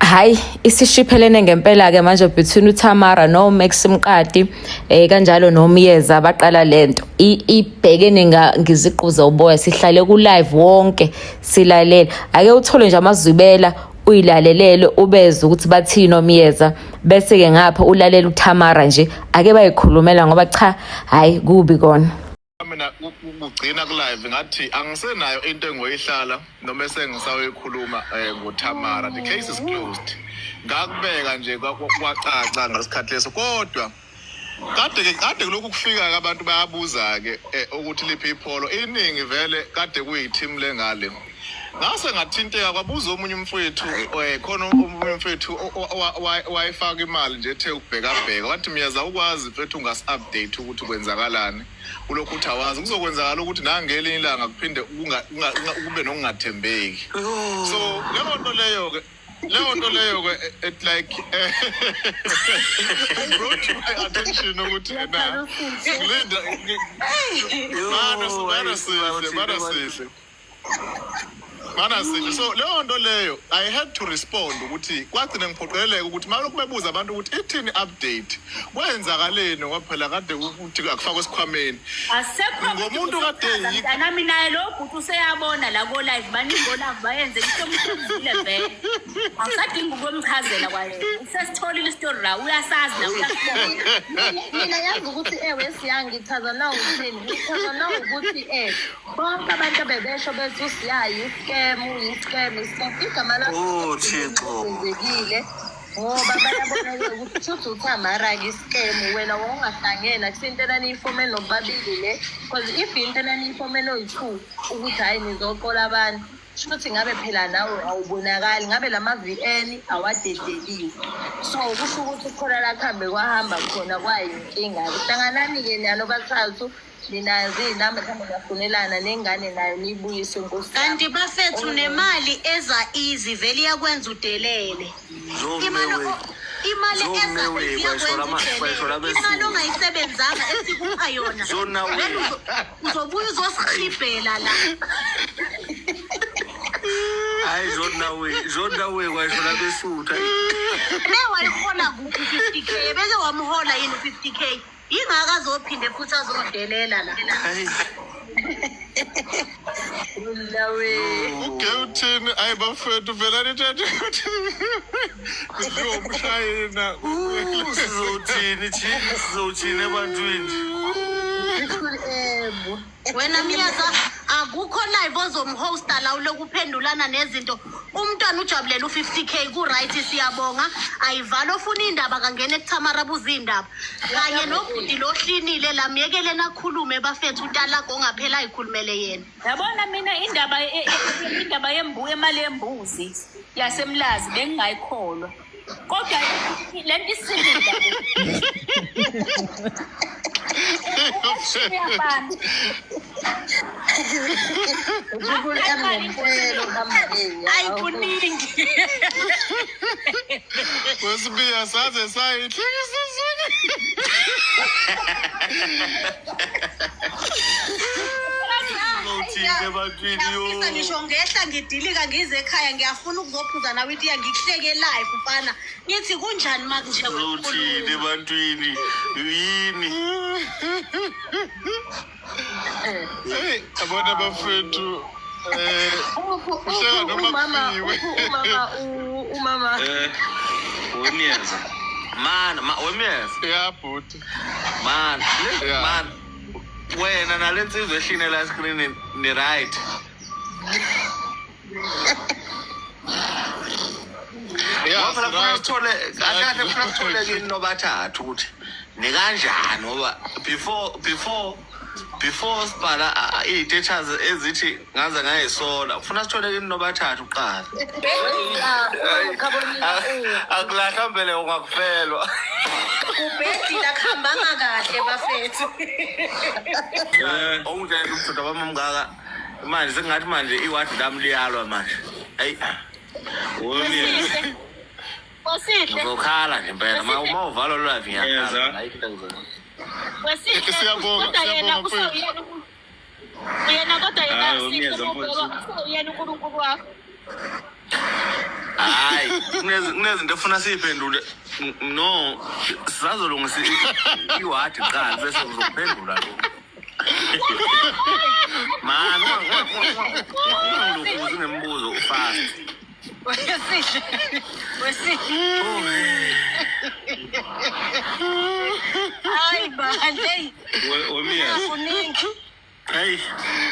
Hayi, isishiphelene ngempela-ke manje between uTamara noMax Mqadi kanjalo noMyeza baqala lento ibhekene ngeziqu zoboya. Sihlale ku-live wonke silalela, ake uthole nje amazwibela uyilalelele ubeze ukuthi bathini oMyeza, bese-ke ngapha ulalela uTamara nje ake bayikhulumela ngoba cha, hhayi kubi kona. Mina kugcina ku live ngathi angisenayo into engoyihlala noma esengisayoyikhuluma ngoTamara. The case is closed. Ngakubeka nje kwacaca ngasikhathi leso, kodwa kade ke kade kulokhu kufika ke abantu bayabuza ke ukuthi liphi ipholo iningi vele kade kuyi-team lengale. Ngase ngathinteka kwabuza omunye umfowethu, khona omunye umfowethu wayefaka imali nje ethe ukubhekabheka, wathi Myeza ukwazi mfethu ungasi-update ukuthi kwenzakalani, ulokhu uthi awazi kuzokwenzakala ukuthi nangelinye ilanga kuphinde kube nokungathembeki. So leyo nto leyo ke, leyo nto leyo ke, it like it brought to my attention ukuthi na Linda mana mana sihle, mana sihle, mana sihle. So leyo nto leyo I had to respond ukuthi kwagcina ngiphoqeleleka ukuthi malokhu bebuza abantu ukuthi ithini update, kwenzakaleni, ngoba phela kade ukuthi akufakwe esikhwameni. Asekho. Ngomuntu kade Mntanami, naye lo bhuti useyabona la ko-live, baningi o-live bayenze isomsebenzile vele, awusadingi ukumchazela kwayena, usesitholile isitori la, uyasazi la, uyasibona. Mina yazi ukuthi ewe siya ngichaza na ukuthini, ngichaza na ukuthi bonke abantu abebesho bethi uSiya yi-scam, yi-scam, yi-scam, igama lakho Oh, Thixo. kwenzekile ngoba bayabona-ke ukuthi shuthi uThamara-ke i-scam, wena wawungahlangene, akusinto enaniyifome nobabili le, because if into enaniyifome noyi-two ukuthi hhayi nizoqola abantu, shuthi ngabe phela nawe awubonakali, ngabe lama-VN awadedeliwe. So kusho ukuthi khona la kuhambe kwahamba khona kwayinkinga-ke. Hlanganani-ke nalo bathathu, ninazo iy'namba, mhlawumbe niyafonelana nengane nayo niyibuyise, nkosi yami. Kanti bafethu, nemali eza easy vele iyakwenza udelele. Imali imali eza easy iyakwenza udelele. Imali ongayisebenzanga esikupha yona. Zona we. Vele uzobuya uzosihibhela la. Hayi zona we, zona we, kwasho labesuthu. Le wayihola kuphi 50K? Beke wamhola yini 50K? Yingaka azophinde futhi azodelela la. Hayi. Nawe. Uke uthini? Ayi bafethu, vela nithathe ukuthi kudliwa umshayina. Sizothini thini, sizothini ebantwini? Ebo. Wena Myeza, akukho live ozomhosta la ulokuphendulana nezinto. Umntwana ujabulela u-50K ku-right, siyabonga. Ayivale, ofuna iy'ndaba kangena ekuThamara buza iy'ndaba. Kanye nobhuti lo hlinile la, myekele nakhulume bafethu, utalago ongaphela ayikhulumele yena. Yabona mina indaba indaba yemali yembuzi yaseMlazi bengingayikholwa, kodwa lento isimila iyafana. Triple M ngempela uhamba ngey'nyawo. Ayi kuningi. Wesibiya saze sayihlekisa. Sizothini ebantwini yo? Ngiyafisa ngisho ngehla ngidilika ngize ekhaya, ngiyafuna ukuzophuza nawe itiya, ngikuhleke live mfana, ngithi kunjani ma kunje. Sizothini ebantwini? Yini? Hey, abona bafethu, uhleka noma Umama, kufiwe. Umama, umama. Wemyeza. Man, ma wemyeza. Ya bhuti. Man, Yeah. man. Wena nalensizwa ehline la screen ni right. Ya. Ngoba phela funa right. sithole kahle kahle, funa sithole kini nobathathu ukuthi nikanjani, ngoba before sibhala iy'status ezithi ngaze ngayisola, funa sithole kini nobathathu kuqala. Akulahlwa mbele ungakufelwa. Kubhedile, akuhambanga kahle bafethu. Ongitshela umdoda wami omngaka manje, sengathi manje iwadi lami liyalwa manje, ayi. Wesihle. Wesihle. Ngizokhala nje impela ma uvala lwavi, ngiyakhala, ayikho into engizoyenza. Wesihle. Siyabonga, Kodwa yena siyabonga, mfethu. usewuyena uyena, kodwa yena Hayi, sihle umyeza, mfowethu. usewuyena uNkulunkulu wakho. Hayi, kunezinto efuna siyiphendule. No, sisazolungisa iwadi kuqala bese uzophendula lo. Man, ungangilokuzi ngemibuzo ufast. Wesihle. Wesihle. Hayi bandla. Wemiyeza. Kuningi. Hey,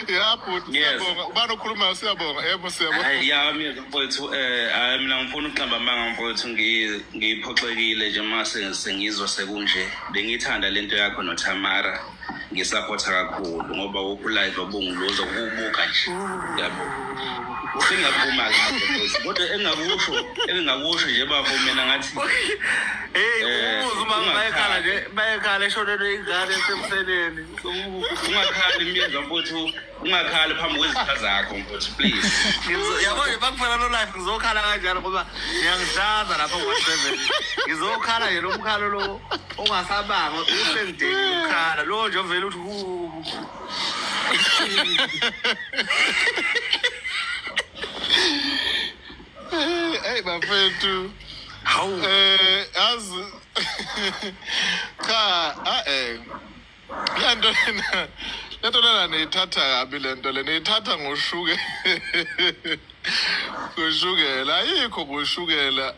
Ya bhuti, Yes. siyabonga. Ubani okhulumayo? Siyabonga. Yebo, siyabonga. Hayi ya Myeza mfowethu, hayi mina ngifuna ukuqamba amanga mfowethu, ngiphoxekile nje mase sengizwa sekunje. Bengithanda lento yakho noTamara. Ngisupporta kakhulu ngoba wokhu live obungiloza ukubuka nje. Yabo. Sengiyaphuma-ke mfowethu. Kodwa engingakusho nje bafo mina ngathi hey, umuzi uma bayekhala nje, bayekhala eshonelwe ingane esemseleni. Ungakhali Myeza mfowethu, ungakhali phambi kwezitha zakho mfowethu, please. Yabo nje bakufela lo life ngizokhala kanjalo ngoba ngiyangihlaza lapha ku-7. Ngizokhala nje lo mkhalo lo ongasabanga usengideni ukukhala. Lo nje ovela uthi hu. Hey bafethu. Hawu. Azi cha, ah. Lento lena, lento lena niyithatha kabi, lento lena niyithatha ngoshuke. Ngoshukela, ayikho ngoshukela.